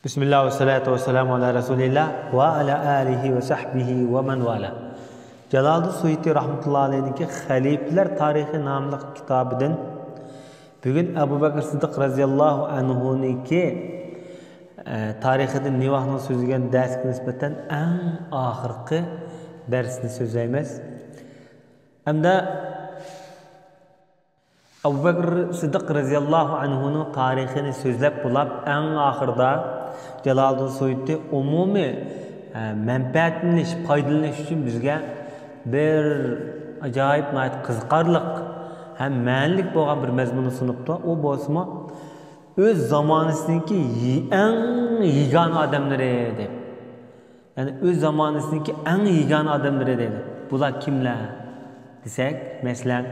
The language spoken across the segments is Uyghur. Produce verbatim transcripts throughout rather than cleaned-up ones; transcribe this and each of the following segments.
بىسمىللا ۋەسسالاتۇ ۋەسسالامۇ ئالا رەسۇلىللا ۋە ئالا ئالىھى ۋە سەھبىھى ۋە مەن ۋالا. جالالىدىن سۇيۇتى رەھمەتۇللا ئەلەيھنىڭكى خەلىپىلەر تارىخى ناملىق كىتابىدىن بۈگۈن ئەبۇ بەكرى سىددىق رەزىياللاھۇ ئەنھۇنىڭكى، ئە، تارىخىدىن نىۋاھنىڭ سۆزلىگەن دەرسكە نىسبەتەن ئەڭ ئاخىرقى دەرسنى سۆزلەيمىز. ئەمدى ئەبۇ بەكرى سىددىق رەزىياللاھۇ ئەنھۇنىڭ تارىخىنى سۆزلەپ بولاپ، ئەڭ ئاخىرىدا جالالىدىن سۇيۇتى ئومۇمىي، ئە، مەنپەئەتلىنىش، پايدىلىنىش ئۈچۈن بىزگە بىر ئاجايىپ ناھايىتى قىزىقارلىق ھەم مەنىلىك بولغان بىر مەزمۇننى سۇنۇپتۇ. ئۇ بولسىمۇ ئۆز زامانىسىنىڭكى يى-، ئەڭ يېگانە ئادەملىرى دەپ. يەنى ئۆز زامانىسىنىڭكى ئەڭ يېگانە ئادەملىرى دەيدۇ. بۇلار كىملەر دېسەك، مەسىلەن،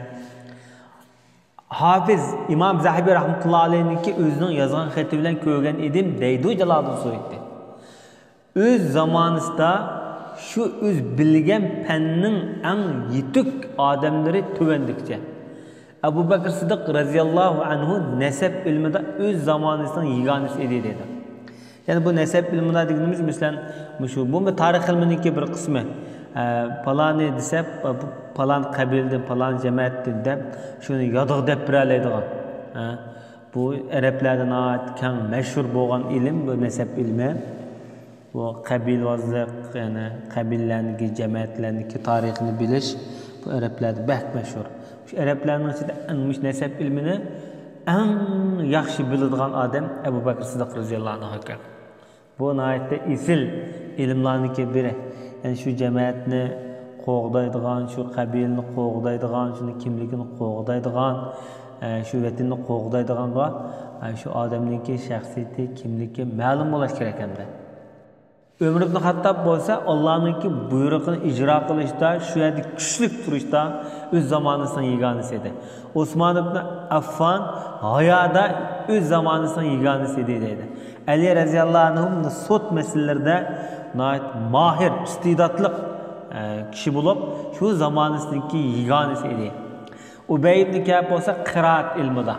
ھافىز ئىمام زەھەبى رەھمەتۇللا ئەلەيھنىڭكى ئۆزىنىڭ يازغان خېتى بىلەن كۆرگەن ئىدىم دەيدۇ جالالىدىن سۇيۇتى. ئۆز زامانىسىدا شۇ ئۆز بىلگەن پەننىڭ ئەڭ يېتۈك ئادەملىرى تۆۋەندىكىچە. ئەبۇ بەكرى سىددىق رەزىياللاھۇ ئەنھۇ نەسەب ئىلمىدا ئۆز زامانىسىنىڭ يېگانىسى ئىدى دەيدۇ. يەنى بۇ نەسەب ئىلمىدا دېگىنىمىز، مەسىلەن، مۇشۇ، بۇ تارىخ ئىلمىنىڭكى بىر قىسمى. ئە، پالانى دېسە، بۇ پالان قەبىلىدىن، پالان جەمەتتىن دەپ، شۇنى يادىغا دەپ بېرەلەيدىغان. ئە، بۇ ئەرەبلەردە ناھايىتى كەڭ مەشھۇر بولغان ئىلىم، بۇ نەسەب ئىلمى. بۇ قەبىلىۋازلىق، يەنى قەبىلىلەرنىڭكى، جەمەتلەرنىڭكى تارىخىنى بىلىش، بۇ ئەرەبلەردە بەك مەشھۇر. شۇ ئەرەبلەرنىڭ ئىچىدە ئەڭ مۇشۇ نەسەب ئىلمىنى ئەڭ ياخشى بىلىدىغان ئادەم ئەبۇ بەكرى سىددىق رەزىياللاھۇ ئەنھۇ ئىكەن. بۇ ناھايىتى ئېسىل ئىلىملارنىڭكى بىرى. يەنى شۇ جەمەتنى قوغدايدىغان، شۇ قەبىلىنى قوغدايدىغان، شۇنىڭ كىملىكىنى قوغدايدىغان، ئە، شۇ ۋەتىنىنى قوغدايدىغانغا، ئە، شۇ ئادەمنىڭكى شەخسىيىتى، كىملىكى مەلۇم بولۇش كېرەك ئەمدى. ئۆمەر ئىبن خەتتاب بولسا ئاللانىڭكى بۇيرۇقىنى ئىجرا قىلىشتا، شۇ يەردە كۈچلۈك تۇرۇشتا ئۆز زامانىسىنىڭ يېگانىسى ئىدى. ئوسمان ئىبن ئەففان ھايادا ئۆز زامانىسىنىڭ يېگانىسى ئىدى دەيدۇ. ئەلى رەزىياللاھۇ ئەنھۇ سوت مەسىلىلىرىدە ناھايىتى ماھىر، ئىستېداتلىق، ئە، كىشى بولۇپ، شۇ زامانىسىنىڭكى يېگانىسى ئىدى. ئۇبەي ئىبن كەئب بولسا قىرائەت ئىلمىدا،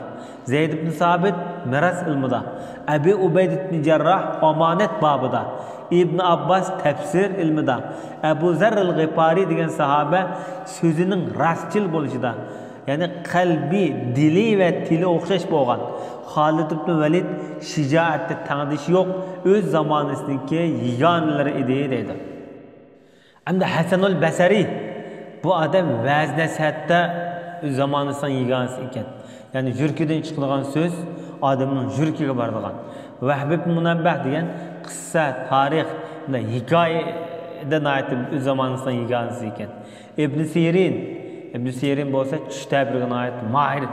زەيد ئىبن سابىت مىراس ئىلمىدا، ئەبى ئۇبەيدە ئىبن جەرراھ ئامانەت بابىدا، ئىبن ئابباس تەپسىر ئىلمىدا، ئەبۇ زەررىل غىپارى دېگەن ساھابە سۆزىنىڭ راستچىل بولۇشىدا، يەنى قەلبى، دىلى ۋە تىلى ئوخشاش بولغان، خالىد ئىبن ۋەلىد شىجائەتتە تەڭدىشى يوق، ئۆز زامانىسىدىكى يېگانىلىرى ئىدى دەيدۇ. ئەمدى ھەسەنۇل بەسەرى، بۇ ئادەم ۋەز نەسىھەتتە ئۆز زامانىسىنىڭ يېگانىسى ئىكەن. يەنى يۈرىكىدىن چىقىدىغان سۆز ئادەمنىڭ يۈرىكىگە بارىدىغان. ۋەھب ئىبن مۇنەببەھ دېگەن قىسسە، تارىخ، بۇنداق ھېكايىدە ناھايىتى ئۆز زامانىسىنىڭ يېگانىسى ئىكەن. ئىبن سىرىن، ئىبن سىرىن بولسا چۈش تەبىرىگە ناھايىتى ماھىر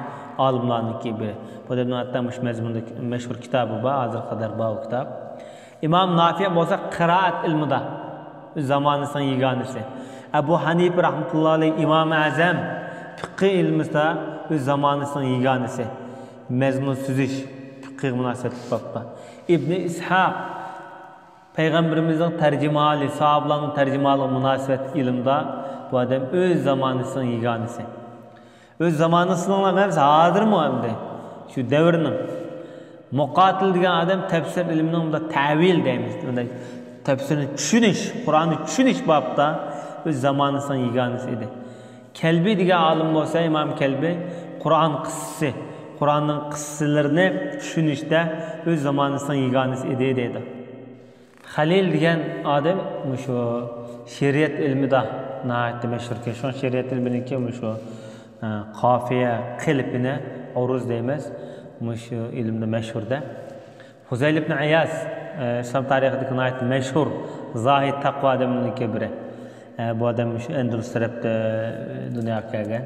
ئالىملارنىڭكى بىرى. بۇ ئادەمنىڭ ھەتتا مۇشۇ مەزمۇندا مەشھۇر كىتابى بار، ھازىرغا قەدەر بار ئۇ كىتاب. ئىمام نافىئ بولسا قىرائەت ئىلمىدا ئۆز زامانىسىنىڭ يېگانىسى. ئەبۇ ھەنىپە رەھمەتۇللا ئەلەيھ ئىمام ئەزەم، پىققى ئىلمىدا ئۆز زامانىسىنىڭ يېگانىسى. مەزمۇن سۈزۈش، پىققىغا مۇناسىۋەتلىك بابتا. ئىبنى ئىسھاق، پەيغەمبىرىمىزنىڭ تەرجىمىھالى، ساھابىلارنىڭ تەرجىمىھالىغا مۇناسىۋەتلىك ئىلىمدا بۇ ئادەم ئۆز زامانىسىنىڭ يېگانىسى. ئۆز زامانىسىنىڭلا ئەمەس، ھازىرمۇ ئەمدى شۇ دەۋرنىڭ. مۇقاتىل دېگەن ئادەم تەپسىر ئىلمىنىڭ بۇنداق تەۋىل دەيمىز، بۇنداق تەپسىرنى چۈشىنىش، قۇرئاننى چۈشىنىش بابتا ئۆز زامانىسىنىڭ يېگانىسى ئىدى. كەلبى دېگەن ئالىم بولسا، ئىمام كەلبى قۇرئان قىسسىسى، قۇرئاننىڭ قىسسىلىرىنى چۈشىنىشتە ئۆز زامانىسىنىڭ يېگانىسى ئىدى دەيدۇ. خەلىل دېگەن ئادەم مۇشۇ شېئىرىيەت ئىلمىدا ناھايىتى مەشھۇركەن. شۇڭا شېئىرىيەت ئىلمىنىڭكى مۇشۇ، ئە، قافىيە قېلىپىنى، ئۇرۇز دەيمىز، مۇشۇ ئىلىمدە مەشھۇر-دە. فۇزەيل ئىبن ئىياز، ئە، ئىسلام تارىخىدىكى ناھايىتى مەشھۇر زاھىد، تەقۋا ئادەملەرنىڭكى بىرى. ئە، بۇ ئادەم مۇشۇ ئەندۇلۇس تەرەپتە، ئە، دۇنياغا كەلگەن.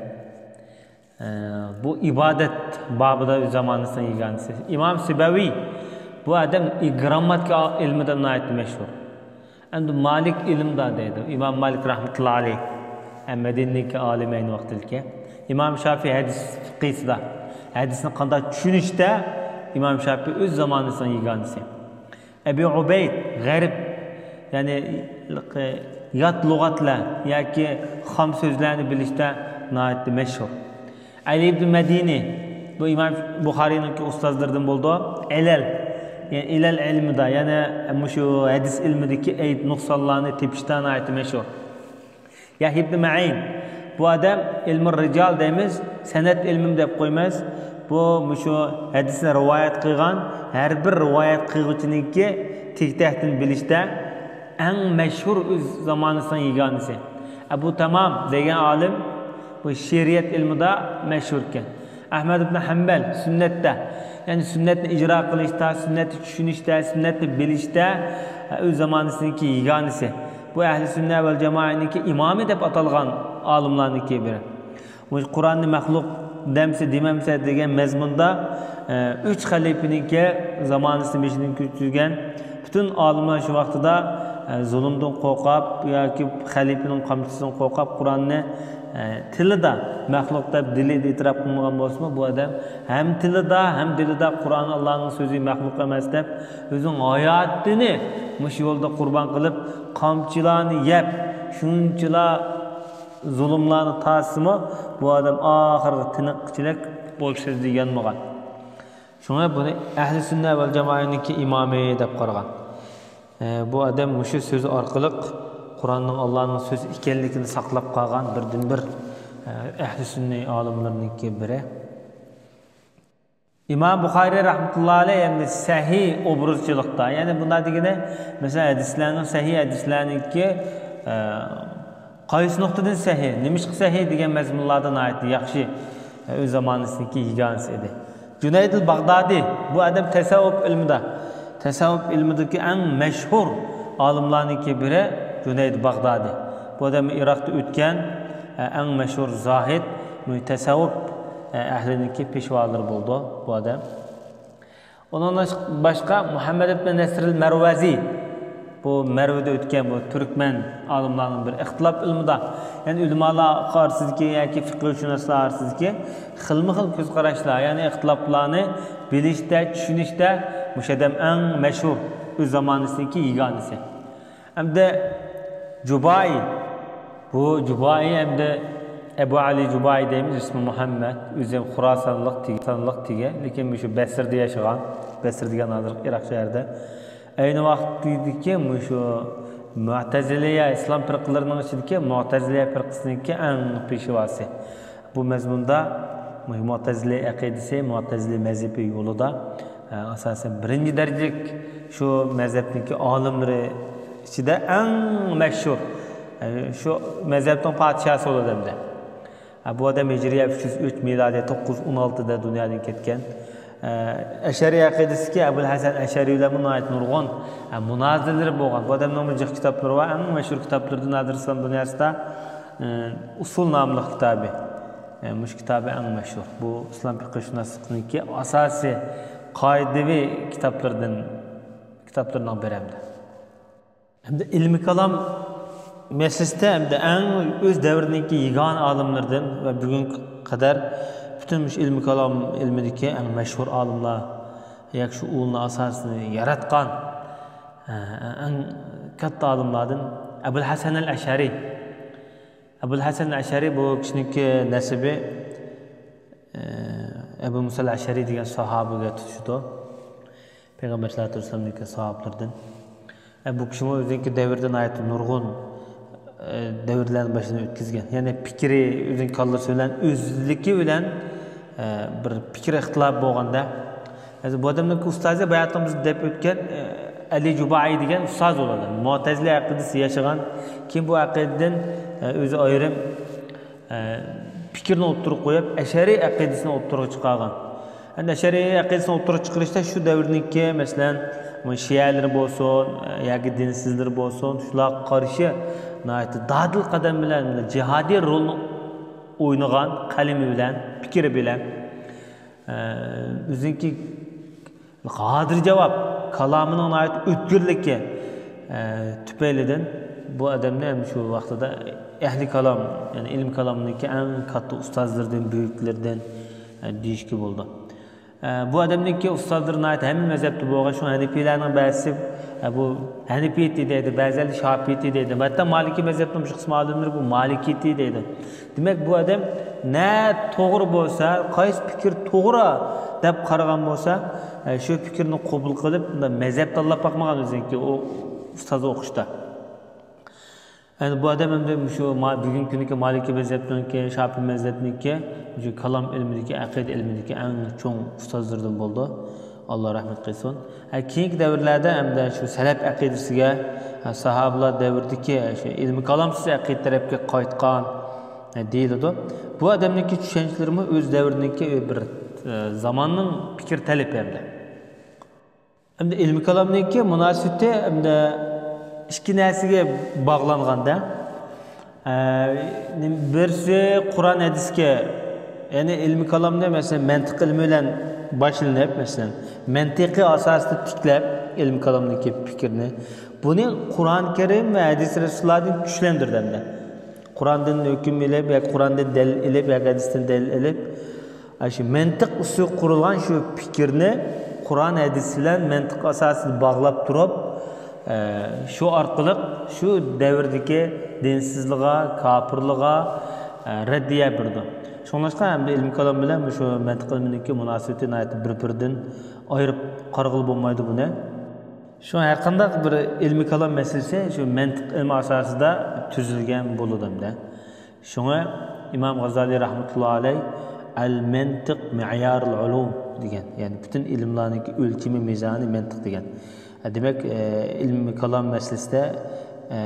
ئە، بۇ ئىبادەت بابىدا ئۆز زامانىسىنىڭ يېگانىسى. ئىمام سىبەۋىي، بۇ ئادەم گرامماتىكا ئىلمىدا ناھايىتى مەشھۇر. ئەمدى مالىك ئىلىمدا دەيدۇ. ئىمام مالىك رەھمەتۇللا ئەلەيھ، ئە، مەدىنىدىكى ئالىم ئەينى ۋاقتىدىكى. ئىمام شافىي ھەدىس فىقھىسىدا، ھەدىسنى قانداق چۈشىنىشتە ئىمام شافىي ئۆز زامانىسىنىڭ يېگانىسى. ئەبى ئۇبەيد غەرب، يەنى يات لۇغەتلەر ياكى خام سۆزلەرنى بىلىشتە ناھايىتى مەشھۇر. ئەلى ئىبن مەدىنى، بۇ ئىمام بۇخارىينىڭكى ئۇستازلىرىدىن بولىدۇ. ئەلەل، يەنى ئىلەل ئىلمىدا، يەنى مۇشۇ ھەدىس ئىلمىدىكى ئەيىب نۇقسانلارنى تېپىشتا ناھايىتى مەشھۇر. يەھيا ئىبن مەئىن، بۇ ئادەم ئىلمۇ رىجال دەيمىز، سەنەد ئىلمىمۇ دەپ قويمايمىز. بۇ مۇشۇ ھەدىسنى رىۋايەت قىلغان ھەر بىر رىۋايەت قىلغۇچىنىڭكى تېگى-تەكتىنى بىلىشتە ئەڭ مەشھۇر، ئۆز زامانىسىنىڭ يېگانىسى. ئەبۇ تامام دېگەن ئالىم بۇ شېرىئەت ئىلمىدا مەشھۇر ئىكەن. ئەھمەد ئىبن ھەمبەل سۈننەتتە، يەنى سۈننەتنى ئىجرا قىلىشتا، سۈننەتنى چۈشىنىشتە، سۈننەتنى بىلىشتە ئۆز زامانىسىنىڭكى يېگانىسى. بۇ ئەھلى سۈننە ۋەل جامائەنىڭكى ئىمامى دەپ ئاتالغان ئالىملارنىڭكى بىرى. بۇ قۇرئاننى مەخلۇق دەمسە دېمەمسە دېگەن مەزمۇندا، ئە، ئۈچ خەلىپىنىڭكى زامانىسىنى بېشىدىن كۆچۈرگەن پۈتۈن ئالىملار شۇ ۋاقتىدا، ئە، زۇلۇمدىن قورقۇپ ياكى خەلىپىنىڭ قامچىسىدىن قورقۇپ قۇرئاننى، ئە، تىلىدا مەخلۇق دەپ دىلىدا ئېتىراپ قىلمىغان بولسىمۇ، بۇ ئادەم ھەم تىلىدا، ھەم دىلىدا قۇرئان ئاللانىڭ سۆزى، مەخلۇق ئەمەس دەپ ئۆزىنىڭ ھاياتىنى مۇشۇ يولدا قۇربان قىلىپ، قامچىلارنى يەپ، شۇنچىلا زۇلۇملارنى تارتسىمۇ، بۇ ئادەم ئاخىرغا تىنىققىچىلىك بۇ سۆزدە يانمىغان. شۇڭا بۇنى ئەھلى سۈننە ۋەل جامائەنىڭكى ئىمامى دەپ قارىغان. ئە، بۇ ئادەم مۇشۇ سۆزى ئارقىلىق قۇرئاننىڭ ئاللانىڭ سۆزى ئىكەنلىكىنى ساقلاپ قالغان بىردىنبىر، ئە، ئەھلى سۈننە ئالىملىرىنىڭكى بىرى. ئىمام بۇخارىي رەھمەتۇللا ئەلەيھ ئەمدى سەھىھ ئوبزورچىلىقتا، يەنى بۇنداق دېگىنى، مەسىلەن، ھەدىسلەرنىڭ، سەھىھ ھەدىسلەرنىڭكى، ئە، قايسى نۇقتىدىن سەھىھ، نېمىشقا سەھىھ دېگەن مەزمۇنلاردا ناھايىتى ياخشى، ئە، ئۆز زامانىسىدىكى يېگانىسى ئىدى. جۇنەيدىل باغدادى، بۇ ئادەم تەسەۋۋۇپ ئىلمىدا، تەسەۋۋۇپ ئىلمىدىكى ئەڭ مەشھۇر ئالىملارنىڭكى بىرى جۇنەيد باغدادى. بۇ ئادەم ئىراقتا ئۆتكەن، ئە، ئەڭ مەشھۇر زاھىد، تەسەۋۋۇپ، ئە، ئەھلىنىڭكى پېشۋالىرى بولىدۇ بۇ ئادەم. ئۇنىڭدىن باشقا مۇھەممەد ئىبن نەسرىل مەرۋەزى، بۇ مەرۋىدە ئۆتكەن بۇ تۈركمەن ئالىملارنىڭ بىرى ئىختىلاپ ئىلمىدا، يەنى ئۆلىمالار ئارىسىدىكى ياكى فىقھشۇناسلار ئارىسىدىكى خىلمۇ خىل كۆز قاراشلار، يەنى ئىختىلاپلارنى بىلىشتە، چۈشىنىشتە مۇشۇ ئادەم ئەڭ مەشھۇر، ئۆز زامانىسىدىكى يېگانىسى. ئەمدى جۇبائى. بۇ جۇبائى ئەمدى ئەبۇ ئەلى جۇبائى دەيمىز، ئىسمى مۇھەممەد. ئۆزى خۇراسانلىق تېگى، خۇراسانلىق تېگى. لېكىن مۇشۇ بەسرىدە ياشىغان. بەسرە دېگەن ھازىر ئىراق شەھىرىدە. ئەينى ۋاقىتتىكى مۇشۇ مۇئتەزىلىيە، ئىسلام پىرقىلىرىنىڭ ئىچىدىكى مۇئتەزىلىيە پىرقىسىنىڭكى ئەڭ پېشۋاسى. بۇ مەزمۇندا مۇتەزىلە ئەقىدىسى، مۇتەزىلە مەزھىپى يولىدا، ئە، ئاساسەن بىرىنچى دەرىجىلىك شۇ مەزھەپنىڭكى ئالىملىرى ئىچىدە ئەڭ مەشھۇر، ئە، شۇ مەزھەپنىڭ پادىشاھى بولىدۇ ئەمدى. ئە، بۇ ئادەم ھىجرىيە ئۈچ يۈز ئۈچ، مىلادىيە توققۇز يۈز ئون ئالتىدا دۇنيادىن كەتكەن. ئە، ئەشەرىي ئەقىدىسىدىكى ئەبۇل ھەسەن ئەشەرىي بىلەن ناھايىتى نۇرغۇن، ئە، مۇنازىرىلىرى بولغان. بۇ ئادەمنىڭ جىق كىتابلىرى بار. ئەڭ مەشھۇر كىتابلىرىدىن ھازىر ئىسلام دۇنياسىدا، ئە، ئۇسۇل ناملىق كىتابى. ئە، مۇشۇ كىتابى ئەڭ مەشھۇر. بۇ ئىسلام پىقىھشۇناسلىقىنىڭكى ئاساسىي قائىدىۋى كىتابلىرىدىن، كىتابلىرىنىڭ بىرى ھەمدە. ھەمدە ئىلمىي كالام مەسىلىسىدە ھەمدە ئەڭ ئۆز دەۋرىنىڭكى يېگانە ئالىملىرىدىن ۋە بۈگۈنگە قەدەر پۈتۈن مۇشۇ ئىلمىي كالام ئىلمىدىكى ئەڭ مەشھۇر ئالىملار ياكى شۇ ئۇلنىڭ ئاساسىنى ياراتقان، ئە، ئەڭ كاتتا ئالىملاردىن ئەبۇل ھەسەن ئەل ئەشئەرى. ئەبۇل ھەسەن ئەشئەرى بۇ كىشىنىڭكى نەسىبى، ئە، ئەبۇ مۇسا ئەشئەرى دېگەن ساھابىگە تۇتىشىدۇ. پەيغەمبەر سەللەللاھۇ ئەلەيھى ۋەسەللەمنىڭكى ساھابىلىرىدىن. ئە، بۇ كىشىمۇ ئۆزىنىڭكى دەۋرىدە ناھايىتى نۇرغۇن، ئە، دەۋرلەرنى باشىدىن ئۆتكۈزگەن. يەنى پىكرى، ئۆزىنىڭ كاللىسى بىلەن، ئۆزلۈكى بىلەن، ئە، بىر پىكىر ئىختىلاپى بولغاندا، ھازىر بۇ ئادەمنىڭكى ئۇستازى باياتىن بىز دەپ ئۆتكەن، ئە، ئەلى جۇبائى دېگەن ئۇستاز بولىدۇ. مۇتەزىلە ئەقىدىسى ياشىغان، كېيىن بۇ ئەقىدىدىن، ئە، ئۆزى ئايرىم، ئە، پىكىرنى ئوتتۇرىغا قويۇپ، ئەشەرىي ئەقىدىسىنى ئوتتۇرىغا چىقارغان. ئەمدى ئەشەرىي ئەقىدىسىنى ئوتتۇرىغا چىقىرىشتا شۇ دەۋرنىڭكى، مەسىلەن، شىئەلىرى بولسۇن، ئە، ياكى دىنسىزلىرى بولسۇن، شۇلارغا قارشى ناھايىتى دادىل قەدەم بىلەن جىھادىي رولنى ئوينىغان، قەلىمى بىلەن، پىكرى بىلەن، ئە، ئۆزىنىڭكى ھازىر جاۋاب كالامىنىڭ ناھايىتى ئۆتكۈرلۈكى، ئە، تۈپەيلىدىن بۇ ئادەمنى ھەم شۇ ۋاقتىدا ئەھلى كالام، يەنى ئىلىم كالامنىڭكى ئەڭ كاتتا ئۇستازلىرىدىن، بۈيۈكلىرىدىن، ئە، دېيىشكە بولىدۇ. ئە، بۇ ئادەمنىڭكى ئۇستازلىرى ناھايىتى ھەممە مەزھەپتە بولغان، شۇڭا ھەنىپىيلەرنىڭ بەزىسى، ئە، بۇ ھەنىپىيىتى دەيدۇ، بەزىلەر شاپىئىتى دەيدۇ، ھەتتا مالىكىي مەزھەپنىڭ بىر قىسىم ئالىملىرى بۇ مالىكىيىتى دەيدۇ. دېمەك، بۇ ئادەم نە توغرا بولسا، قايسى پىكىر توغرا دەپ قارىغان بولسا، ئە، شۇ پىكىرنى قوبۇل قىلىپ، مۇنداق مەزھەپ تاللاپ باقمىغان ئۆزىنىڭكى ئۇ ئۇستازى ئوقۇشتا. يەنى بۇ ئادەم ئەمدى شۇ ما-، بۈگۈنكى كۈنىدىكى مالىكىي مەزھەپنىڭكى، شاپىئىي مەزھەپنىڭكى شۇ كالام ئىلمىدىكى، ئەقىدە ئىلمىدىكى ئەڭ چوڭ ئۇستازلىرىدىن بولىدۇ. ئاللا رەھمەت قىلسۇن. ھە، كېيىنكى دەۋرلەردە ئەمدى شۇ سەلەپ ئەقىدىسىگە، ھە، ساھابىلار دەۋرىدىكى شۇ ئىلمىي كالامسىز ئەقىدە تەرەپكە قايتقان، ھە، دېيىلىدۇ. بۇ ئادەمنىڭكى چۈشەنچىلىرىمۇ ئۆز دەۋرىنىڭكى بىر، ئە، زاماننىڭ پىكىر تەلىپى ئەمدى. ئەمدى ئىلمىي كالامنىڭكى مۇناسىۋىتى ئەمدى ئىككى نەرسىگە باغلانغاندا، ئە، نېمە، بىرسى قۇرئان ھەدىسكە، يەنى ئىلمىي كالامنى، مەسىلەن، مەنتىق ئىلمى بىلەن باشلىنىپ، مەسىلەن، مەنتىقىي ئاساستا تىكلەپ، ئىلمىي كالامدىكى پىكىرنى، بۇنى قۇرئان كەرىم ۋە ھەدىس رەسۇلۇللاھدىن كۈچلەندۈردى ئەمدى. قۇرئاندىن ھۆكۈم ئېلىپ ياكى قۇرئاندىن دەلىل ئېلىپ ياكى ھەدىستىن دەلىل ئېلىپ، ئاشۇ مەنتىق ئۈستىگە قۇرۇلغان شۇ پىكىرنى قۇرئان ھەدىس بىلەن مەنتىق ئاساسىدا باغلاپ تۇرۇپ، ئە، شۇ ئارقىلىق شۇ دەۋردىكى دىنسىزلىققا، كاپىرلىققا، ئە، رەددىيە بېرىدۇ. شۇڭلاشقا ئەمدى ئىلمىي كالام بىلەن شۇ مەنتىق ئىلمىنىڭكى مۇناسىۋىتى ناھايىتى بىر-بىرىدىن ئايرىپ قارىغىلى بولمايدۇ بۇنى. شۇڭا ھەر قانداق بىر ئىلمىي كالام مەسىلىسى شۇ مەنتىق ئىلمى ئاساسىدا تۈزۈلگەن بولىدۇ ئەمدى. شۇڭا ئىمام غازالىي رەھمەتۇللا ئەلەي «ئەل مەنتىق مەيارۇل ئۇلۇم» دېگەن، يەنى پۈتۈن ئىلىملارنىڭكى ئۆلچىمى، مىزانى مەنتىق دېگەن. دېمەك، ئە، ئىلمىي كالام مەسىلىسىدە، ئە،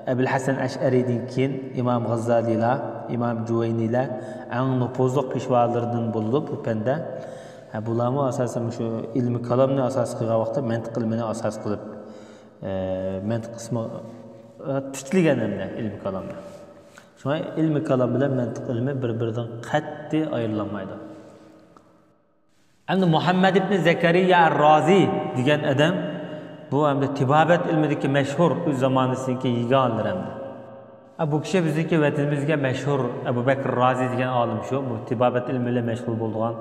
ئەبۇل ھەسەن ئەشئەرىدىن كېيىن ئىمام غازالىيلار، ئىمام جۇۋەينىيلار ئەڭ نوپۇزلۇق پېشۋالىرىدىن بولىدۇ بۇ پەندە. ھە، بۇلارمۇ ئاساسەن شۇ ئىلمىي كالامنى ئاساس قىلغان ۋاقىتتا مەنتىق ئىلمىنى ئاساس قىلىپ، ئە، مەنتىق قىسمى، ئە، تىكلىگەن ئەمدى ئىلمىي كالامنى. شۇڭا ئىلمىي كالام بىلەن مەنتىق ئىلمى بىر-بىرىدىن قەتئىي ئايرىلالمايدۇ. ئەمدى مۇھەممەد ئىبنى زەكەرىيا ئەر-رازى دېگەن ئادەم، بۇ ئەمدى تېبابەت ئىلمىدىكى مەشھۇر، ئۆز زامانىسىنىڭكى يېگانىلىرى ئەمدى. ئە، بۇ كىشى بىزنىڭكى ۋەتىنىمىزگە مەشھۇر ئەبۇ بەكرى رازى دېگەن ئالىم شۇ. بۇ تېبابەت ئىلمى بىلەن مەشغۇل بولىدىغان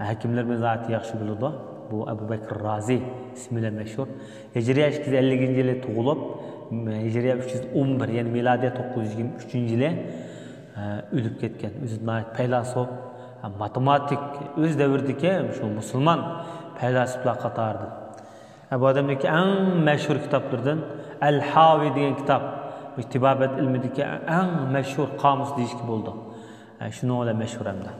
ھەكىملىرىمىز ناھايىتى ياخشى بىلىدۇ. بۇ ئەبۇ بەكرى رازى ئىسمى بىلەن مەشھۇر. ھىجرىيە ئىككى يۈز ئەللىكىنچى يىلى تۇغۇلۇپ، ھىجرىيە ئۈچ يۈز ئون بىر، يەنى مىلادىيە توققۇز يۈز يىگىرمە ئۈچىنچى يىلى، ئە، ئۆلۈپ كەتكەن. ئۆزى ناھايىتى پەيلاسوپ، ماتېماتىك، ئۆز دەۋرىدىكى شۇ مۇسۇلمان پەيلاسوپلار قاتارىدىن. ئە، بۇ ئادەمنىڭكى ئەڭ مەشھۇر كىتابلىرىدىن ئەل-ھاۋى دېگەن كىتاب، بۇ تېبابەت ئىلمىدىكى ئەڭ مەشھۇر قامۇس دېيىشكە بولىدۇ. ئە، شۇنىڭ بىلەن مەشھۇر ھەمدە.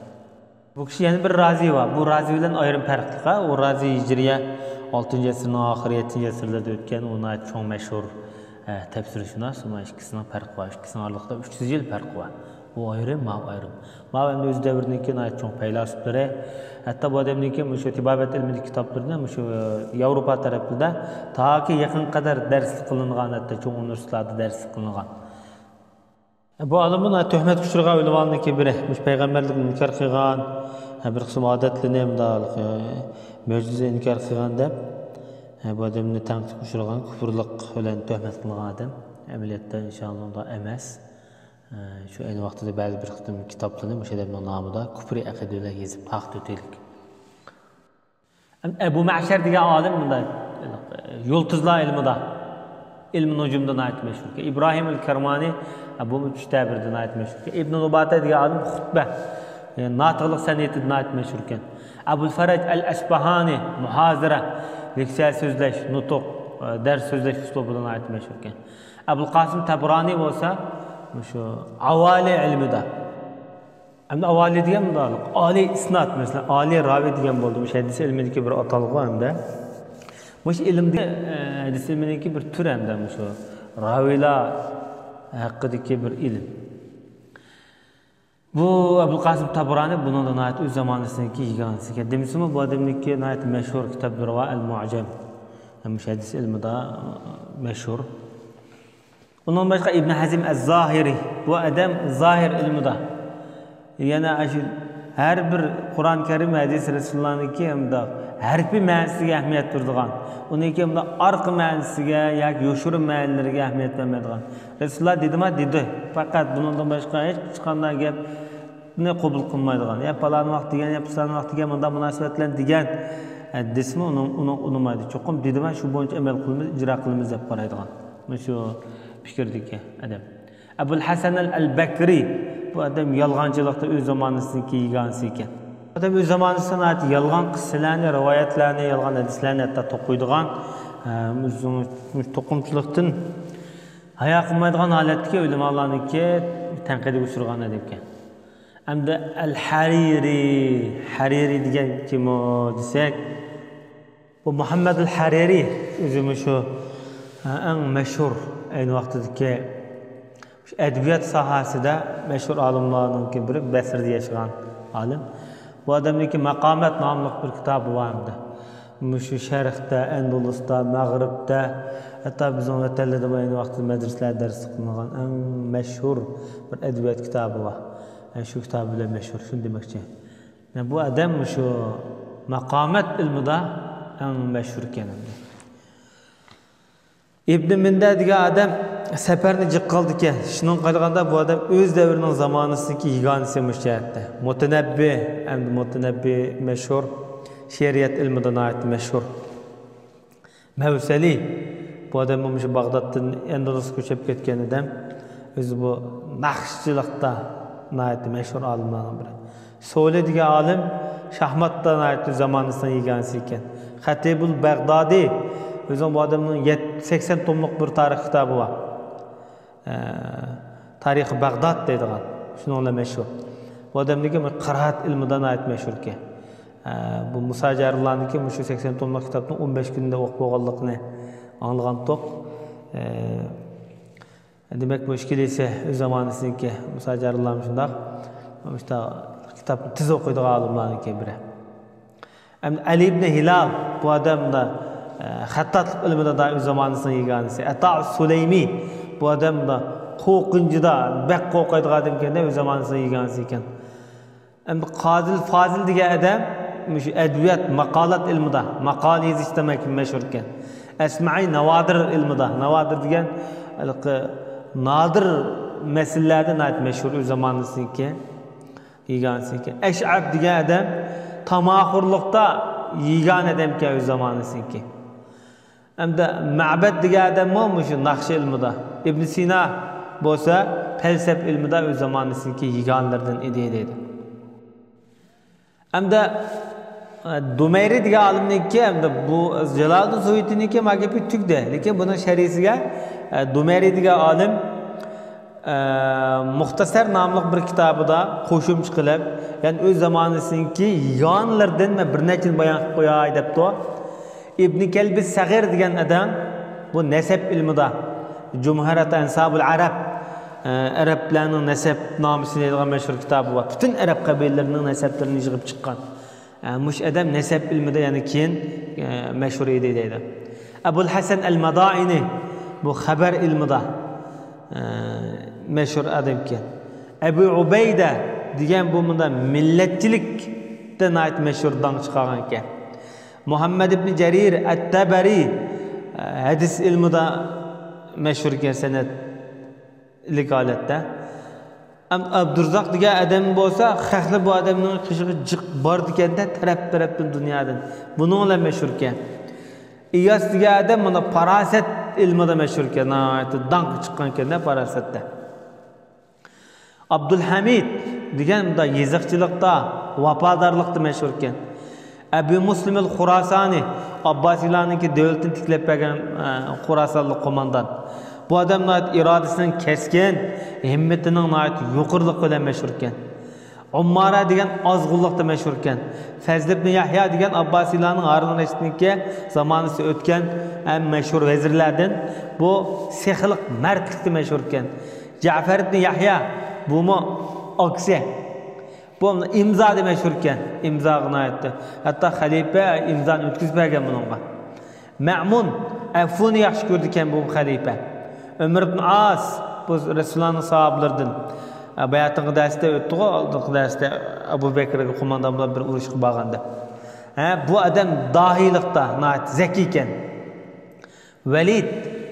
بۇ كىشى يەنە بىر رازى بار. بۇ رازى بىلەن ئايرىم پەرقلىق. ئۇ رازى ھىجرىيە ئالتىنچى ئەسىرنىڭ ئاخىرى، يەتتىنچى ئەسىرلەردە ئۆتكەن، ئۇ ناھايىتى چوڭ مەشھۇر، ئە، تەپسىرشۇناس. ئۇنىڭ ئىككىسىنىڭ پەرقى بار. ئىككىسىنىڭ ئارىلىقىدا ئۈچ يۈز يىل پەرق بار. ئۇ ئايرىم، ماۋۇ ئايرىم. ماۋۇ ئەمدى ئۆز دەۋرىنىڭكى ناھايىتى چوڭ پەيلاسوپلىرى. ھەتتا بۇ ئادەمنىڭكى مۇشۇ تېبابەت ئىلمىدىكى كىتابلىرىنى مۇشۇ ياۋروپا تەرەپلىرىدە تاكى يېقىنغا قەدەر دەرسلىك قىلىنغان، ھەتتا چوڭ ئۇنىۋېرسىتېتلاردا دەرسلىك قىلىنغان. بۇ ئالىممۇ تۆھمەتكە ئۇچرىغان ئۆلىمالارنىڭكى بىرى. مۇشۇ پەيغەمبەرلىكنى ئىنكار قىلغان، بىر قىسىم ئادەتلىرىنى، مۇنداق، مۆجىزە ئىنكار قىلغان دەپ، بۇ ئادەمنى تەنقىدكە ئۇچرىغان، كۇپۇرلۇق بىلەن تۆھمەت قىلغان ئادەم. ئەمەلىيەتتە، ئىنشائاللا، ئۇنداق ئەمەس. شۇ ئەينى ۋاقتىدا بەزى بىر قىسىم كىتابلىرىنى مۇشۇ ئادەمنىڭ نامىدا كۇپرى ئەقىدە بىلەن يېزىپ تارقىتىۋېتەيلىك. ئەبۇ مەشەر دېگەن ئالىم مۇنداق، يۇلتۇزلار ئىلمىدا، ئىلمى نۇجۇمدا ناھايىتى مەشھۇركەن. ئىبراھىم ئەل كەرمانى، بۇمۇ چۈش تەبىرىدە ناھايىتى مەشھۇركەن. ئىبنى نۇباتا دېگەن ئالىم خۇتبە، يەنى ناتىقلىق سەنئىتىدە ناھايىتى مەشھۇركەن. ئەبۇل فەرەج ئەل ئەسپاھانى مۇھازىرە، لېكسىيە سۆزلەش، نۇتۇق، دەرس سۆزلەش ئۇسلۇبىدا ناھايىتى مەشھۇركەن. ئەبۇل قاسىم تەبرانى بولسا مۇشۇ ئاۋالى ئىلمىدا. ئەمدى ئاۋالى دېگەن مۇنداق، ئالىي ئىسناد، مەسىلەن، ئالىي راۋى دېگەن بولدى. مۇشۇ ھەدىس ئىلمىدىكى بىر ئاتالغۇ ھەمدە. مۇشۇ ئىلىمدە، ئە، ھەدىس ئىلمىدىكى بىر تۈر ھەمدە مۇشۇ راۋىيلار ھەققىدىكى بىر ئىلىم. بۇ ئەبۇل قاسىم تابرانى بۇنىڭدا ناھايىتى ئۆز زامانىسىنىڭكى يېگانىسى ئىكەن. دېمىسىمۇ، بۇ ئادەمنىڭكى ناھايىتى مەشھۇر كىتابلىرى بار، ئەل مۇئجەم. مۇشۇ ھەدىس ئىلمىدا مەشھۇر. ئۇنىڭدىن باشقا ئىبن ھەزم ئەز-زاھىرى، بۇ ئادەم زاھىر ئىلمىدا. يەنە ئاشۇ ھەر بىر قۇرئان كەرىم، ھەدىس رەسۇلۇللانىڭكى مۇنداق ھەرپىي مەنىسىگە ئەھمىيەت بېرىدىغان، ئۇنىڭكى مۇنداق ئارقا مەنىسىگە ياكى يوشۇرۇن مەنىلىرىگە ئەھمىيەت بەرمەيدىغان. رەسۇلۇللا دېدىما؟ دېدى. پەقەت بۇنىڭدىن باشقا ھېچقانداق گەپنى قوبۇل قىلمايدىغان. يا پالان ۋاقىت دېگەن، يا پىسان ۋاقىت دېگەن، مۇنداق مۇناسىۋەت بىلەن دېگەن، ئە، دېسىمۇ ئۇنىڭ، ئۇنىڭ ئۇنىمايدۇ. چوقۇم دېدىما، شۇ بويىچە ئەمەل قىلىمىز، ئىجرا قىلىمىز دەپ قارايدىغان. مۇشۇ پىكىردىكى ئادەم. ئەبۇل ھەسەن ئەل-ئەلبەكرى، بۇ ئادەم يالغانچىلىقتا ئۆز زامانىسىدىكى يېگانىسى ئىكەن. بۇ ئادەم ئۆز زامانىسىدا ناھايىتى يالغان قىسسىلەرنى، رىۋايەتلەرنى، يالغان ھەدىسلەرنى ھەتتا توقۇيدىغان، ئە، مۇشۇ توقۇمىچىلىقتىن ھايا قىلمايدىغان ھالەتتىكى ئۆلىمالارنىڭكى تەنقىدىگە ئۇچرىغان ئادەم ئىكەن. ئەمدى ئەل ھەرىرى، ھەرىرى دېگەن كىم ئۇ دېسەك، بۇ مۇھەممەد ئەل ھەرىرى ئۆزى مۇشۇ، ئە، ئەڭ مەشھۇر، ئەينى ۋاقتىدىكى ئەدەبىيات ساھەسىدە مەشھۇر ئالىملارنىڭكى بىرى، بەسرىدە ياشىغان ئالىم. بۇ ئادەمنىڭكى ماقامات ناملىق بىر كىتابى بار ئەمدى. مۇشۇ شەرقتە، ئەندۇلۇستا، مەغرىبتە، ھەتتا بىزنىڭ ۋەتەنلەردە ئەينى ۋاقتىدا مەدرىسىلەردە دەرس قىلىنغان ئەڭ مەشھۇر بىر ئەدەبىيات كىتابى بار. يەنى شۇ كىتابى بىلەن مەشھۇر، شۇنى دېمەكچى. يەنى بۇ ئادەم مۇشۇ ماقامات ئىلمىدا ئەڭ مەشھۇر ئىكەن ئەمدى. ئىبنى مىندە دېگەن ئادەم سەپەرنى جىق قىلىدىكەن. شۇنىڭغا قارىغاندا، بۇ ئادەم ئۆز دەۋرىنىڭ زامانىسىدىكى يېگانىسى مۇشۇ جەھەتتە. مۇتەنەببى، ئەمدى مۇتەنەببى مەشھۇر، شېئىرىيەت ئىلمىدا ناھايىتى مەشھۇر. مەۋسەلى، بۇ ئادەم مۇشۇ باغدادتىن ئەندۇلۇسقا كۆچۈپ كەتكەن ئادەم. ئۆزى بۇ نەقىشچىلىقتا ناھايىتى مەشھۇر ئالىملارنىڭ بىرى. سولى دېگەن ئالىم شاھماتتا ناھايىتى زامانىسىنىڭ يېگانىسى ئىكەن. خەتىبۇل بەغدادى، ئۆزىنىڭ، بۇ ئادەمنىڭ يەت-، سەكسەن توملۇق بىر تارىخ كىتابى بار. ئە، تارىخى بەغداد دەيدىغان. شۇنىڭ بىلەن مەشھۇر. بۇ ئادەمنىڭكى بىر قىرائەت ئىلمىدا ناھايىتى مەشھۇر ئىكەن. ئە، بۇ مۇسا جارىرلارنىڭكى مۇشۇ سەكسەن توملۇق كىتابنى ئون بەش كۈندە ئوقۇپ بولغانلىقىنى ئاڭلىغانتۇق. ئە، دېمەك، بۇ ئىككىلىسى ئۆز زامانىسىنىڭكى، مۇسا جارىرلارمۇ شۇنداق، مۇشۇنداق كىتابنى تېز ئوقۇيدىغان ئالىملارنىڭكى بىرى. ئەمدى ئەلى ئىبنى ھىلال، بۇ ئادەم دا، ئە، خەتتاتلىق ئىلمىدا دا ئۆز زامانىسىنىڭ يېگانىسى. ئەتا سۇلەيمى، بۇ ئادەم دا قورقۇنچىدا بەك قورقايدىغان ئادەم ئىكەن-دە، ئۆز زامانىسىنىڭ يېگانىسى ئىكەن. ئەمدى قازىل فازىل دېگەن ئادەم مۇشۇ ئەدەبىيات، ماقالات ئىلمىدا، ماقالە يېزىشتا مەشھۇر ئىكەن. ئەسمەئى ناۋادىر ئىلمىدا، ناۋادىر دېگەن ھېلىقى نادىر مەسىلىلەردە ناھايىتى مەشھۇر ئۆز زامانىسىنىڭكى، يېگانىسىنىڭكى. ئەشئەب دېگەن ئادەم تاماخورلۇقتا يېگانە ئادەم ئىكەن ئۆز زامانىسىنىڭكى. ئەمدى مەبەد دېگەن ئادەممۇ مۇشۇ ناخشا ئىلمىدا. ئىبن سىنا بولسا پەلسەپە ئىلمىدا ئۆز زامانىسىدىكى يېگانىلىرىدىن ئىدى دەيدۇ. ئەمدى، ئە، دۇمەيرى دېگەن ئالىمنىڭكى، ئەمدى بۇ جالالىدىن سۇيۇتىنىڭكى ما گېپى تۈگدى. لېكىن بۇنىڭ شەرھىسىگە، ئە، دۇمەيرى دېگەن ئالىم، ئە، مۇختەسەر ناملىق بىر كىتابىدا قوشۇمچە قىلىپ، يەنى ئۆز زامانىسىنىڭكى يېگانىلىرىدىن مەن بىر نەچچىنى بايان قىلىپ قوياي دەپتۇ. ئىبنى كەلبى سەغىر دېگەن ئادەم بۇ نەسەب ئىلمىدا، جۇمھەرەت ئەنسابۇل ئەرەب، ئە، ئەرەبلەرنىڭ نەسەب نامىسى دەيدىغان مەشھۇر كىتابى بار. پۈتۈن ئەرەب قەبىلىلىرىنىڭ نەسەبلىرىنى يىغىپ چىققان. ئە، مۇشۇ ئادەم نەسەب ئىلمىدا يەنە كېيىن، ئە، مەشھۇر ئىدى دەيدۇ. ئەبۇل ھەسەن ئەل مادائىنى بۇ خەبەر ئىلمىدا، ئە، مەشھۇر ئادەم ئىكەن. ئەبۇ ئۇبەيدە دېگەن بۇ مۇندا مىللەتچىلىكتە ناھايىتى مەشھۇر داڭ چىقارغان ئىكەن. مۇھەممەد ئىبنى جەرىر ئەت-تەبەرى، ئە، ھەدىس ئىلمىدا مەشھۇر ئىكەن، سەنەدلىك ھالەتتە. ئەم، ئابدۇرزاق دېگەن ئادەم بولسا، خەقلەر بۇ ئادەمنىڭ قېشىغا جىق بارىدىكەن-دە، تەرەپ-تەرەپتىن دۇنيادىن. بۇنىڭ بىلەن مەشھۇر ئىكەن. ئىياس دېگەن ئادەم مانا پاراسەت ئىلمىدا مەشھۇر ئىكەن، ناھايىتى داڭقى چىققان ئىكەن-دە پاراسەتتە. ئابدۇلھەمىد دېگەن مۇنداق يېزىقچىلىقتا، ۋاپادارلىقتا مەشھۇر ئىكەن. ئەبۇ مۇسلىم ئەل خۇراسانى، ئابباسىيلارنىڭكى دۆلىتىنى تىكلەپ بەرگەن، ئە، خۇراسانلىق قوماندان. بۇ ئادەم ناھايىتى ئىرادىسىنىڭ كەسكىن، ھىممىتىنىڭ ناھايىتى يۇقىرىلىقى بىلەن مەشھۇر ئىكەن. ئۇممارە دېگەن ئازغۇنلۇقتا مەشھۇر ئىكەن. فەزل ئىبنى يەھيا دېگەن ئابباسىيلارنىڭ ھارۇن رەشىدنىڭكى زامانىسى ئۆتكەن ئەڭ مەشھۇر ۋەزىرلەردىن، بۇ سېخىلىق، مەردلىكتە مەشھۇر ئىكەن. جەفەر ئىبنى يەھيا، بۇمۇ ئاكىسى. بۇ ئىمزادا مەشھۇر ئىكەن. ئىمزاغا ناھايىتى. ھەتتا خەلىپە ئىمزانى ئۆتكۈزۈپ بەرگەن بۇنىڭغا. مەمۇن ئەفۇنى ياخشى كۆرىدىكەن بۇ خەلىپە. ئۆمەر ئىبن ئاس، بۇ رەسۇلۇللانىڭ ساھابىلىرىدىن. باياتىنقى دەرستە ئۆتتىغۇ، ئالدىنقى دەرستە ئەبۇ بەكرىگە قوماندان بولۇپ بىر ئۇرۇشقا بارغاندا. ھە، بۇ ئادەم داھىيلىقتا ناھايىتى زەكىي ئىكەن. ۋەلىد،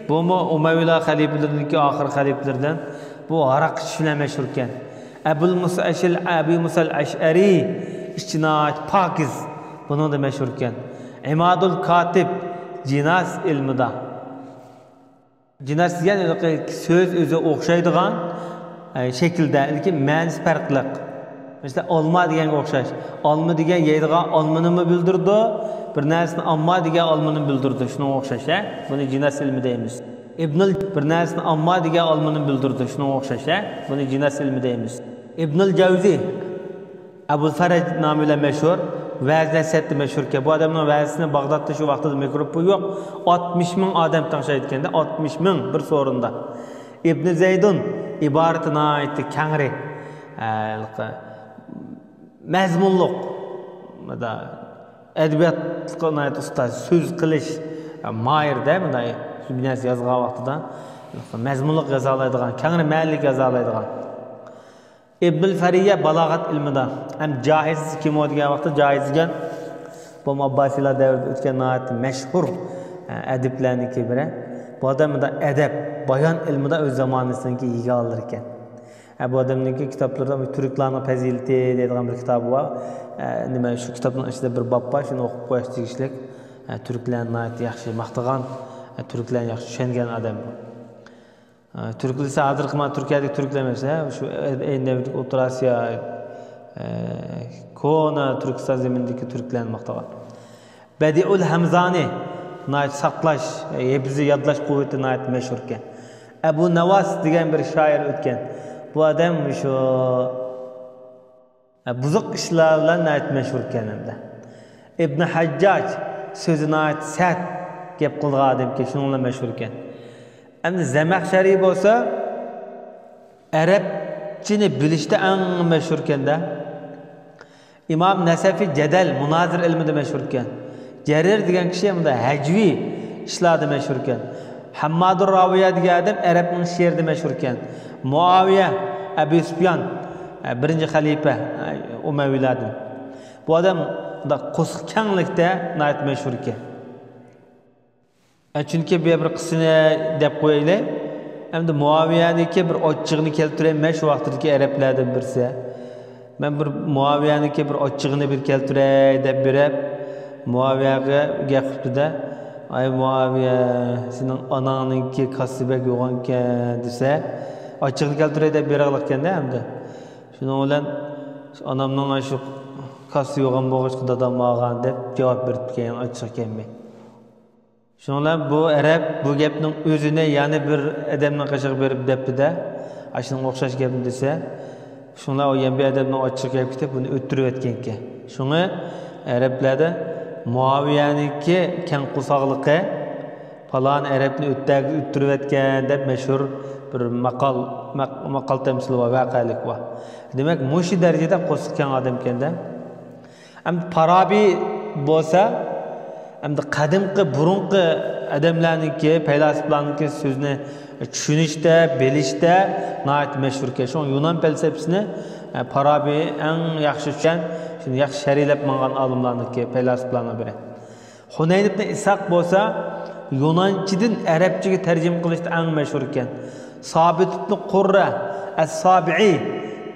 بۇمۇ ئۇمەۋىيلار خەلىپىلىرىدىكى ئاخىرقى خەلىپىلىرىدىن، بۇ ھاراق ئىچىش بىلەن مەشھۇر ئىكەن. ئەبۇل مۇسا ئەشىل، ئەبى مۇسا ئەشئەرى، ئىچى ناھايىتى پاكىز، بۇنىڭدا مەشھۇر ئىكەن. ئىمادۇل كاتىب، جىناس ئىلمىدا. جىناس دېگەن ھېلىقى سۆز ئۆزى ئوخشايدىغان، ئە، شەكىلدە، لېكىن مەنىسى پەرقلىق. مەسىلەن، ئالما دېگەنگە ئوخشاش. ئالما دېگەن يەيدىغان ئالمىنىمۇ بىلدۈرىدۇ، بىر نەرسىنى ئالما دېگەن ئالمىنىمۇ بىلدۈرىدۇ. شۇنىڭغا ئوخشاش، ھە؟ بۇنى جىناس ئىلمى دەيمىز. ئىبنۇل بىر نەرسىنى ئالما دېگەن ئالمىنىمۇ بىلدۈرىدۇ. شۇنىڭغا ئوخشاش، ھە؟ بۇنى جىناس ئىلمى دەيمىز. ئىبنۇل جەۋزى ئەبۇل فەرەج نامى بىلەن مەشھۇر، ۋەز نەسىھەتتە مەشھۇركەن. بۇ ئادەمنىڭ ۋەزىسىنى باغدادتا شۇ ۋاقىتتا مىكروفون يوق، ئاتمىش مىڭ ئادەم تىڭشايدىكەن-دە، ئاتمىش مىڭ بىر سورۇندا. ئىبنى زەيدۇن ئىبارىتى ناھايىتى كەڭرى، ھە، مەزمۇنلۇق، ئەدەبىياتقا ناھايىتى ئۇستاز، سۆز قىلىش، ھە، ماھىر-دە، مۇنداق بىر نەرسە يازغان ۋاقتىدا مەزمۇنلۇق يازالايدىغان، كەڭرى مەنىلىك يازالايدىغان. ئىبنۇل فەرىيە بالاغەت ئىلمىدا، ھەم جاھىز كىمۇ دېگەن ۋاقىتتا جاھىز دېگەن، بۇ ئابباسىيلار دەۋرىدە ئۆتكەن ناھايىتى مەشھۇر، ئە، ئەدىبلەرنىڭكى بىرى. بۇ ئادەم مۇنداق ئەدەب، بايان ئىلمىدا ئۆز زامانىسىنىڭكى يېگانلىرى ئىكەن. ئە، بۇ ئادەمنىڭكى كىتابلىرىدا بۇ تۈركلارنىڭ پەزىلىتى دەيدىغان بىر كىتابى بار. ئە، نېمە، شۇ كىتابنىڭ ئىچىدە بىر باب بار، شۇنى ئوقۇپ قويۇش تېگىشلىك. ئە، تۈركلەرنى ناھايىتى ياخشى ماختىغان، ئە، تۈركلەرنى ياخشى چۈشەنگەن ئادەم بۇ. ئە، تۈركلىسە ھازىرقى مانا تۈركىيەدىكى تۈركلەر ئەمەس، ھە، شۇ ئەينى دەۋردىكى ئوتتۇرا ئاسىيا، ئە، كونا تۈركىستان زېمىنىدىكى تۈركلەرنى ماختىغان. بەدىئۇل ھەمزانى ناھايىتى ساقلاش، ھېپىزى يادلاش قۇۋۋىتى ناھايىتى مەشھۇركەن. ئەبۇ نەۋاس دېگەن بىر شائىر ئۆتكەن. بۇ ئادەم شۇ ھە، بۇزۇق ئىشلار بىلەن ناھايىتى مەشھۇر ئىكەن ئەمدى. ئىبنى ھەججاج سۆزى ناھايىتى سەت گەپ قىلىدىغان ئادەم ئىكەن، شۇنىڭ بىلەن مەشھۇر ئىكەن. ئەمدى زەمەخشەرى بولسا ئەرەبچىنى بىلىشتە ئەڭ مەشھۇر ئىكەن-دە. ئىمام نەسەفى جەدەل، مۇنازىرە ئىلمىدا مەشھۇر ئىكەن. جەرىر دېگەن كىشى مۇنداق ھەجۋىي ئىشلاردا مەشھۇر ئىكەن. ھەممادۇر راۋىيە دېگەن ئادەم ئەرەبنىڭ شېئىرىدا مەشھۇر ئىكەن. مۇئاۋىيە، ئەبۇ سۇپيان، ئە، بىرىنچى خەلىپە، ئە، ئۇمەۋىيلاردىن. بۇ ئادەم مۇنداق قورسىقى كەڭلىكتە ناھايىتى مەشھۇر ئىكەن. ئە، چۈنكى بۇ بىر قىسسىنى دەپ قويايلى. ئەمدى مۇئاۋىيەنىڭكى بىر ئاچچىقىنى كەلتۈرەي، مەن شۇ ۋاقىتتىكى ئەرەبلەردىن بىرسى. مەن بىر مۇئاۋىيەنىڭكى بىر ئاچچىقىنى بىر كەلتۈرەي دەپ بېرىپ، مۇئاۋىيەگە گەپ قىپتۇ-دە، ئاي مۇئاۋىيە، سېنىڭ ئاناڭنىڭكى كاسىسى بەك يوغانكەن دېسە، ئاچچىقىنى كەلتۈرەي دەپ بېرىغلىقكەن-دە ئەمدى. شۇنىڭ بىلەن ئانامنىڭ شۇ كاسىسى يوغان بولغاچقا دادام ئالغان دەپ جاۋاب بېرىپتىكەن، ئاچچىقى كەلمەي. شۇنىڭ بىلەن بۇ ئەرەب بۇ گەپنىڭ ئۆزىنى يەنە بىر ئادەمنىڭ قېشىغا بېرىپ دەپتۇ-دە، ئاشۇنىڭغا ئوخشاش گەپنى دېسە، شۇڭلار ئۇ يەنە بىر ئادەمنىڭ ئاچچىقى كەپ كېتىپ، بۇنى ئۆلتۈرۈۋەتكەنىكەن. شۇڭا ئەرەبلەردە مۇئاۋىيەنىڭكى كەڭ قورساقلىقى پالان ئەرەبنى ئۆتتەگە ئۆلتۈرۈۋەتكەن دەپ مەشھۇر بىر ماقال، ماق-، ماقال تەمسىلى بار، ۋەقەلىك بار. دېمەك، مۇشۇ دەرىجىدە قورسىقى كەڭ ئادەمكەن-دە. ئەمدى پارابى بولسا، ئەمدى قەدىمكى، بۇرۇنقى ئادەملەرنىڭكى، پەيلاسوپلارنىڭكى سۆزىنى چۈشىنىشتە، بىلىشتە ناھايىتى مەشھۇركەن. شۇڭا يۇنان پەلسەپىسىنى، ئە، پارابى ئەڭ ياخشى چۈشەن، شۇنى ياخشى شەرھلەپ ماڭغان ئالىملارنىڭكى، پەيلاسوپلارنىڭ بىرى. ھۇنەين ئىبنى ئىسھاق بولسا يۇنانچىدىن ئەرەبچىگە تەرجىمە قىلىشتا ئەڭ مەشھۇركەن. سابىت ئىبنى قۇررە ئەس-سابىئى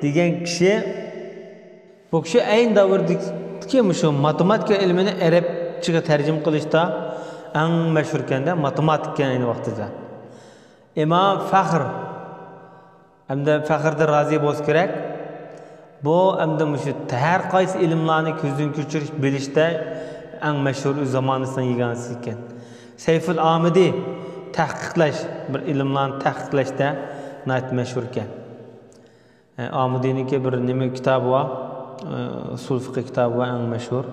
دېگەن كىشى بۇ كىشى ئەينى دەۋردىكى مۇشۇ ماتېماتىكا ئىلمىنى ئەرەبچىگە تەرجىمە قىلىشتا ئەڭ مەشھۇركەندە، ماتېماتىككەن ئەينى ۋاقتىدا. ئىمام فەخر، ئەمدى فەخردىن رازى بولسا كېرەك، بۇ ئەمدى مۇشۇ ھەر قايسى ئىلىملارنى كۆزدىن كەچۈرۈش، بىلىشتە ئەڭ مەشھۇر، ئۆز زامانىسىنىڭ يېگانىسى ئىكەن. سەيفۇل ئامىدى تەھقىقلەش، بىر ئىلىملارنى تەھقىقلەشتە ناھايىتى مەشھۇركەن. ئامىدىنىڭكى بىر نېمە كىتابى بار، ئۇسۇل فىقھى كىتابى بار، ئەڭ مەشھۇر.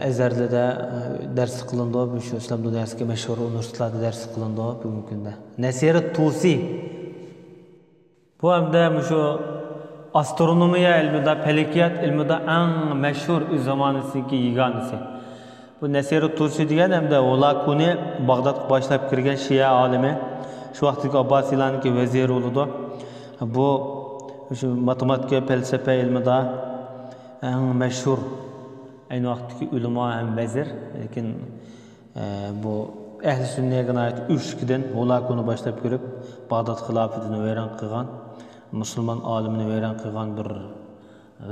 ئەزھەرلەردە دەرس قىلىنىدۇ، مۇشۇ ئىسلام دۇنياسىدىكى مەشھۇر ئۇنىۋېرسىتېتلاردا دەرس قىلىنىدۇ بۈگۈنكى كۈندە. نەسىرۇت تۇسى. بۇ ھەمدە مۇشۇ ئاسترونومىيە ئىلمىدا، پەلىكىيات ئىلمىدا ئەڭ مەشھۇر، ئۆز زامانىسىدىكى يېگانىسى. بۇ نەسىرۇت تۇسى دېگەن ھەمدە ھولاكۇنى باغدادقا باشلاپ كىرگەن شىئە ئالىمى، شۇ ۋاقىتتىكى ئابباسىيلارنىڭكى ۋەزىرى بولىدۇ. بۇ شۇ ماتېماتىكا، پەلسەپە ئىلمىدا ئەڭ مەشھۇر، ئەينى ۋاقىتتىكى ئۆلىما ھەم ۋەزىر. لېكىن، ئە، بۇ ئەھلى سۈننەگە ناھايىتى ئۆچكىدىن، ھولاكۇنى باشلاپ كىرىپ، باغداد خىلاپىتىنى ۋەيران قىلغان، مۇسۇلمان ئالىمىنى ۋەيران قىلغان بىر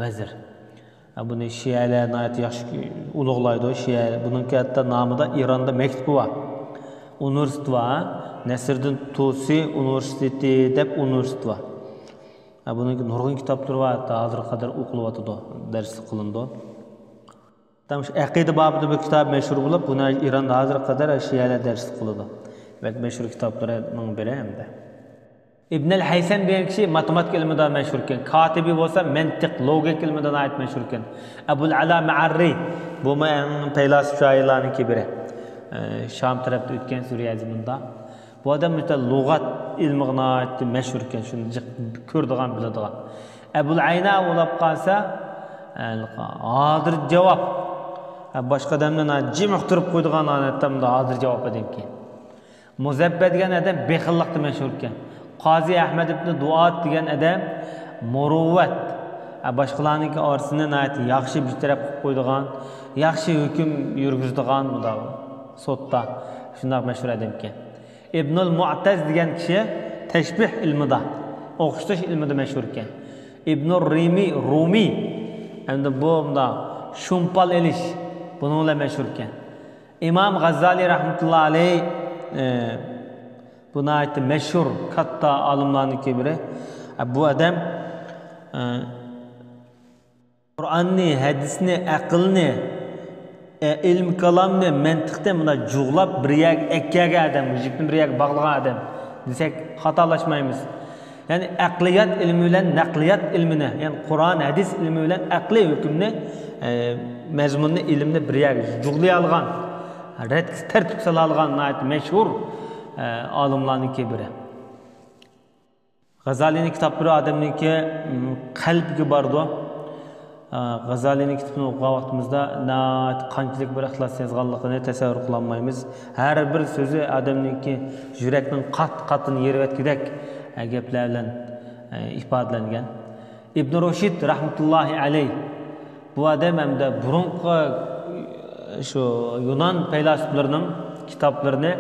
ۋەزىر. ھە، بۇنى شىئەلەر ناھايىتى ياخشى ئۇلۇغلايدۇ. شىئە، بۇنىڭكى ھەتتا نامىدا ئىراندا مەكتىپى بار. ئۇنىۋېرسىتېتى بار. نەسىردىن تۇسى ئۇنىۋېرسىتېتى دەپ ئۇنىۋېرسىتېت بار. ھە، بۇنىڭ نۇرغۇن كىتابلىرى بار، ھەتتا ھازىرغا قەدەر ئوقۇلۇۋاتىدۇ، دەرسلىك قىلىنىدۇ. ھەتتا مۇشۇ ئەقىدە بابىدا بىر كىتاب مەشھۇر بولۇپ، بۇنى ئىراندا ھازىرغا قەدەر شىئەلەر دەرسلىك قىلىدۇ. بەك مەشھۇر كىتابلىرىنىڭ بىرى ھەمدە. ئىبنەل ھەيسەم دېگەن كىشى ماتېماتىكا ئىلمىدا مەشھۇر ئىكەن. كاتىبى بولسا مەنتىق، لوگىكا ئىلمىدا ناھايىتى مەشھۇر ئىكەن. ئەبۇل ئەلا مەئەررى، بۇمۇ ئەڭ پەيلاسوپ شائىرلارنىڭكى بىرى. ئە، شام تەرەپتە ئۆتكەن سۈرىيە زېمىنىدا. بۇ ئادەم مۇشۇ لۇغەت ئىلمىغا ناھايىتى مەشھۇر ئىكەن، شۇنى جىق كۆرىدىغان، بىلىدىغان. ئەبۇل ئەينا بولۇپ قالسا، ئە، ھازىر جاۋاب. ئە، باشقا ئادەمنى ناھايىتى جىم ئۇقتۇرۇپ قويىدىغان ھالەتتە مۇنداق ھازىر جاۋاب ئادەمكەن. مۇزەببە دېگەن ئادەم بېخىللىقتا مەشھۇر ئىكەن. قازى ئەھمەد ئىبنى دۇئاد دېگەن ئادەم مۇرۇۋۋەت، ئە، باشقىلارنىڭكى ئارىسىنى ناھايىتى ياخشى بىر تەرەپ قىلىپ قويىدىغان، ياخشى ھۆكۈم يۈرگۈزىدىغان مۇنداق سوتتا شۇنداق مەشھۇر ئادەمكەن. ئىبنۇل مۇئتەز دېگەن كىشى تەشبىھ ئىلمىدا، ئوخشىتىش ئىلمىدا مەشھۇر ئىكەن. ئىبنۇر رىمى، رۇمى، ئەمدى بۇ مۇنداق شۇمپال ئېلىش، بۇنىڭ بىلەن مەشھۇر ئىكەن. ئىمام غاززالى رەھمەتۇللا ئەلەيھ، ئە، بۇ ناھايىتى مەشھۇر، كاتتا ئالىملارنىڭكى بىرى. ئە، بۇ ئادەم، ئە، قۇرئاننى، ھەدىسنى، ئەقىلنى، ئە، ئىلمى كالامنى، مەنتىقنى مۇنداق جۇغلاپ بىر يەرگە ئەكەلگەن ئادەم، يىپنى بىر يەرگە باغلىغان ئادەم دېسەك خاتالاشمايمىز. يەنى ئەقلىيات ئىلمى بىلەن نەقلىيات ئىلمىنى، يەنى قۇرئان، ھەدىس ئىلمى بىلەن ئەقلىي ھۆكۈمنى، ئە، مەزمۇننى، ئىلىمنى بىر يەرگە جۇغلىيالىغان، رەتكە تەرتىپ سالالىغان ناھايىتى مەشھۇر، ئە، ئالىملارنىڭكى بىرى. غازالىنىڭ كىتابلىرى ئادەمنىڭكى، م، قەلبىگە بارىدۇ. ئە، غازالىنىڭ كىتابىنى ئوقۇغان ۋاقتىمىزدا ناھايىتى قانچىلىك بىر ئىخلاس يازغانلىقىنى تەسەۋۋۇر قىلالمايمىز. ھەر بىر سۆزى ئادەمنىڭكى يۈرەكنىڭ قات-قاتىنى يېرىۋەتكۈدەك، ئە، گەپلەر بىلەن، ئە، ئىپادىلەنگەن. ئىبن رۇشد رەھمەتۇللاھى ئەلەيھ، بۇ ئادەم ھەمدە بۇرۇنقى، ئە، شۇ يۇنان پەيلاسوپلىرىنىڭ كىتابلىرىنى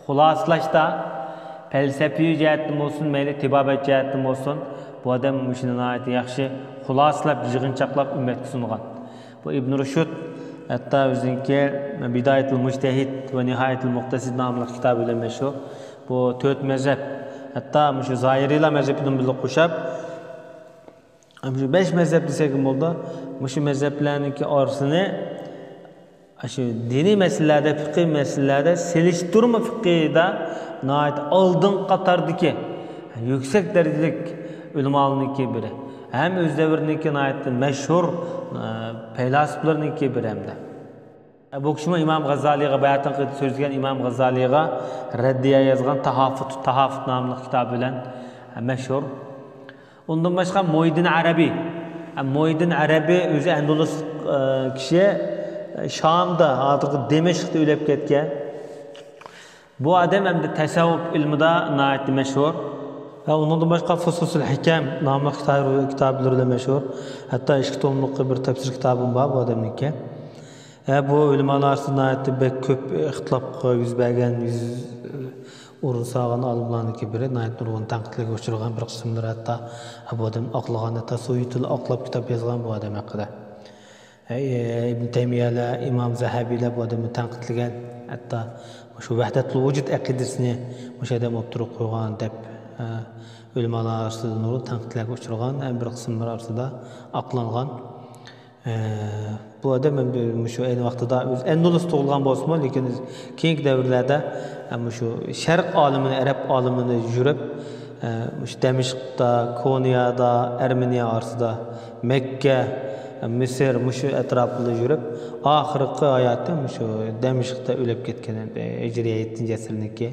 خۇلاسىلاشتا، پەلسەپىۋى جەھەتتىن بولسۇن، مەيلى تېبابەت جەھەتتىن بولسۇن، بۇ ئادەم مۇشۇنى ناھايىتى ياخشى خۇلاسىلاپ، يىغىنچاقلاپ ئۈممەتكە سۇنغان. بۇ ئىبن رۇشد ھەتتا ئۆزىنىڭكى بىدايەتۇل مۇجتەھىد ۋە نىھايەتۇل مۇقتەسىد ناملىق كىتابى بىلەن مەشھۇر. بۇ تۆت مەزھەپ، ھەتتا مۇشۇ زاھىرىيلار مەزھىپىدىن بىللە قوشاپ، مۇشۇ بەش مەزھەپ دېسەكمۇ بولىدۇ. مۇشۇ مەزھەپلەرنىڭكى ئارىسىنى، شۇ دىنىي مەسىلىلەردە، پىقھىي مەسىلىلەردە، سېلىشتۇرما پىقھىدا ناھايىتى ئالدىنقى قاتاردىكى يۈكسەك دەرىجىلىك ئۆلىمالارنىڭكى بىرى. ھەم ئۆز دەۋرىنىڭكى ناھايىتى مەشھۇر، ئە، پەيلاسوپلىرىنىڭكى بىرى ھەمدە. بۇ كىشىمۇ ئىمام غازالىغا، باياتىنقى سۆزلىگەن ئىمام غازالىغا رەددىيە يازغان تاھافۇت، تاھافۇت ناملىق كىتابى بىلەن مەشھۇر. ئۇندىن باشقا مۇھىددىن ئەرەبىي. مۇھىددىن ئەرەبىي ئۆزى ئەندۇلۇس، ئە، كىشى، شامدا، ھازىرقى دىمەشقتا ئۆلۈپ كەتكەن. بۇ ئادەم ئەمدى تەسەۋۋۇپ ئىلمىدا ناھايىتى مەشھۇر. ۋە ئۇنىڭدىن باشقا فۇسۇسۇل ھىكەم ناملىق كىتاب-، كىتابلىرى بىلەن مەشھۇر. ھەتتا ئىككى توملۇق بىر تەپسىر كىتابىمۇ بار بۇ ئادەمنىڭكى. ھە، بۇ ئۆلىمالار ئارىسىدا ناھايىتى بەك كۆپ ئىختىلاپقا يۈز بەرگەن، يۈز ئورۇن سالغان ئالىملارنىڭكى بىرى، ناھايىتى نۇرغۇن تەنقىدلەرگە ئۇچرىغان، بىر قىسىملىرى ھەتتا بۇ ئادەم ئاقلىغان، ھەتتا سۇيۇتىلا ئاقلاپ كىتاب يازغان بۇ ئادەم ھەققىدە. ھە، ئىبن تەيمىيەلەر، ئىمام زەھەبىيلەر بۇ ئادەمنى تەنقىدلىگەن، ھەتتا مۇشۇ ۋەھدەتۇل ۋۇجۇد ئەقىدىسىنى مۇشۇ ئادەم ئوتتۇرىغا قويغان دەپ، ھە، ئۆلىمالار ئارىسىدا نۇرغۇن تەنقىدلەرگە ئۇچرىغان، ھەم بىر قىسىملار ئارىسىدا ئاقلانغان. ئە، بۇ ئادەم ئەمدى مۇشۇ ئەينى ۋاقتىدا ئۆزى ئەندۇلۇس تۇغۇلغان بولسىمۇ، لېكىن كېيىنكى دەۋرلەردە، ئە، مۇشۇ شەرق ئالىمىنى، ئەرەب ئالىمىنى يۈرۈپ، ئە، مۇشۇ دەمىشقتا، كونيادا، ئەرمېنىيە ئارىسىدا، مەككە، مىسىر، مۇشۇ ئەتراپلاردا يۈرۈپ، ئاخىرقى ھاياتى مۇشۇ دەمىشقتا ئۆلۈپ كەتكەن، ئە، ھىجرىيە يەتتىنچى ئەسىرنىڭكى،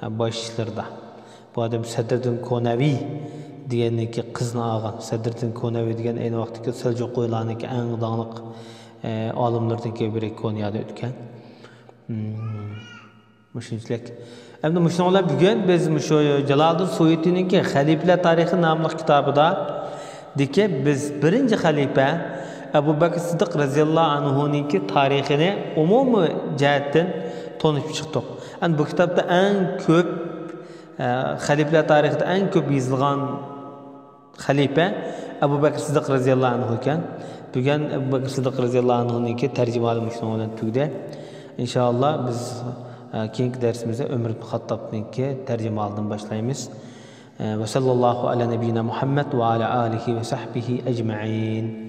ئە، باشلىرىدا. بۇ ئادەم سەدرىدىن كونەۋى دېگەننىڭكى قىزىنى ئالغان. سەدرىدىن كونەۋى دېگەن ئەينى ۋاقىتتىكى سەلجۇقىيلارنىڭكى ئەڭ داڭلىق، ئە، ئالىملىرىدىنكى بىرى، كونيادا ئۆتكەن. مم، مۇشۇنچىلىك. ئەمدى مۇشۇنىڭ بىلەن بۈگۈن بىز مۇشۇ جالالىدىن سۇيۇتىنىڭكى خەلىپىلەر تارىخى ناملىق كىتابىدا دىكى بىز بىرىنچى خەلىپە ئەبۇ بەكرى سىددىق رەزىياللاھۇ ئەنھۇنىڭكى تارىخىنى ئومۇمىي جەھەتتىن تونۇشۇپ چىقتۇق. ئەمدى بۇ كىتابتا ئەڭ كۆپ، ئە، خەلىپىلەر تارىخىدا ئەڭ كۆپ يېزىلغان خەلىپە ئەبۇ بەكرى سىددىق رەزىياللاھۇ ئەنھۇ ئىكەن. بۈگۈن ئەبۇ بەكرى سىددىق رەزىياللاھۇ ئەنھۇنىڭكى تەرجىمىھالى مۇشۇنىڭ بىلەن تۈگىدى. ئىنشائاللا بىز كېيىنكى دەرسىمىزدە ئۆمەر ئىبن خاتتابنىڭكى تەرجىمىھالىدىن باشلايمىز. ۋەسەللاللاھۇ ئەلا نەبىينا مۇھەممەد ۋە ئەلا ئالىھى ۋە سەھبىھى ئەجمەئىن.